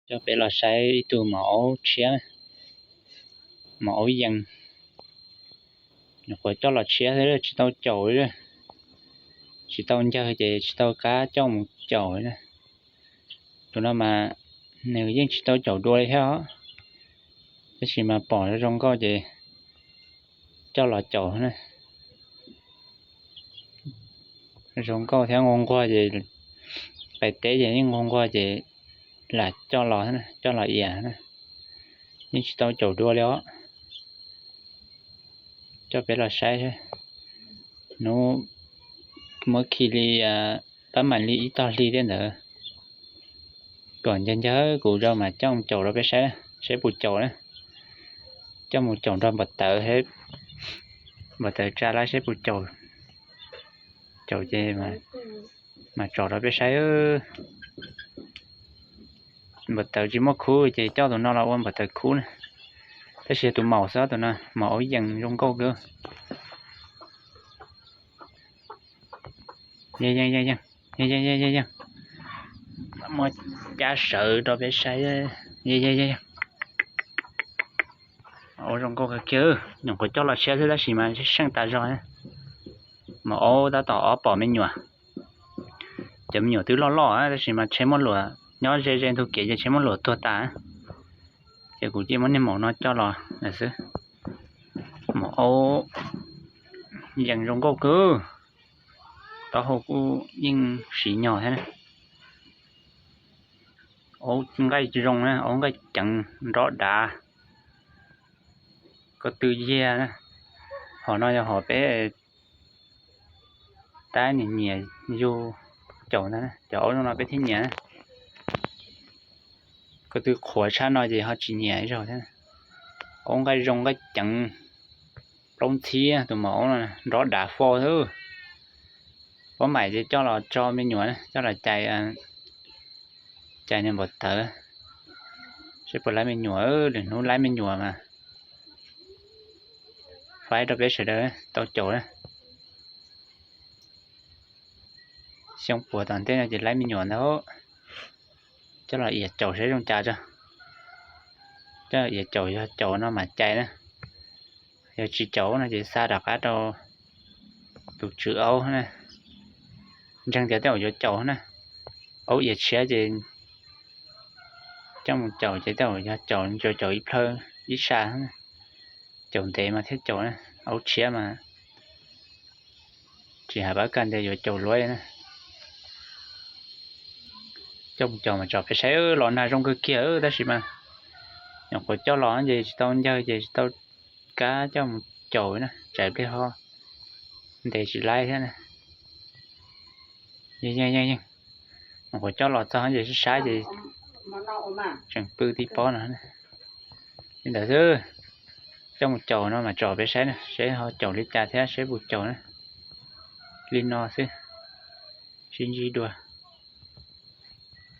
Coj peb los saib ib tug maum aub tshiab, maum aub yees. Nyuam qhuav coj los tshiab xwb, tsis tau caum, tsis tau ncawg ces tsis tau qab coj mus caum. Tus no mas nws yeej tsis tau caum dua li thiab os, tab sis mas pom zoo nkauj ces coj los caum na. Zoo nkauj thiab nquag nquag ces pais teb ces yeej nquag nquag ces lam coj los, coj los ias na. Yeej tsis tau caum dua li os. Coj peb los saib, hnub muab khi li, pab mam li ib tog hli tej ntawd, kom ncawg ncawg kuv rau mas coj mus caum rau peb saib, saib puas caum na. Coj mus caum nrog npawm tawv, npawm tawv tsa lawm saib puas caum. Caum ces mas tso rau peb saib. Npawm tawv tsis muaj khub ces coj tus no los ua npawm tawv khub na. Tab sis yog tus maum xwb, tus no maum aub yees zoo nkauj kawg. Yeej, yeej, yeej, yeej, yeej, yeej, yeej, muab cab sawv rau peb saib. Yeej, yeej, yeej, yeej, zoo nkauj kawg kiag. Nyuam qhuav coj los tshiab xwb tab sis mas seej tas zog. Maum aub tab tom ob pom me nyuam. Cov me nyuam twb loj loj tab sis mas tsheb muab luam, nyob ze ze ntug kev ces tsheb muab luam tuag tas. Ces kuv cia muab niag maum no coj los xwb. Maum aub yees zoo nkauj kawg, taub hau kuj yeej siv nyog thiab. Aub nqaij zoo na, aub nqaij ceev nrov dav, ko tw yiag na. Hom no yog hom peb tab nyiam nyiam yug caum ntag, cov aub zoo no peb thiaj nyiam. Ko tw qhuav tshaj no ces ho tsis nyiam zaug thiab. Aub nqaij zoo nqaij ceev, plaub ntxhib, tus maum aub no nrov dav fo xwb. Pab maim ces coj los tso me nyuam, coj los cais, cais niag npawm tawv, seb puas laib me nyuam. Lwm hnub laib me nyuam mas faib rau peb sawv daws tau caum na. Xyoo puag tom ntej no ces laib me nyuam ntag. Coj los ias caum seb zoo cas tso. Coj los ias caum, yog caum no mam cais na. Yog tsis caum no ces xa rov qab rau tus tswv aub na. Ntseeg tias tej zaum yuav caum na. Aub ias tshiab ces coj mus caum ces tej zaum yog caum, caum ib plhaw ib sab. Caum ntev mas thiaj caum na, aub tshiab mas tsis hais pab kaj ntug yuav caum luaj na. Coj mus caum mas tso peb saib, los nag zoo kawg kiag tab sis mas nyuam qhuav coj los ces tsis tau ncawg ces tsis tau kab coj mus caum na, tsam pliag ho ntes tsis laib thiab na. Yeej, yeej, yeej, nyuam qhuav coj los txog ces sib saib ces tseem pw tib pob no. Li ntawd xwb, coj mus caum no mas tso peb saib na, seb ho caum li cas thiab seb puas caum na. Li no xwb, sib ntsib dua.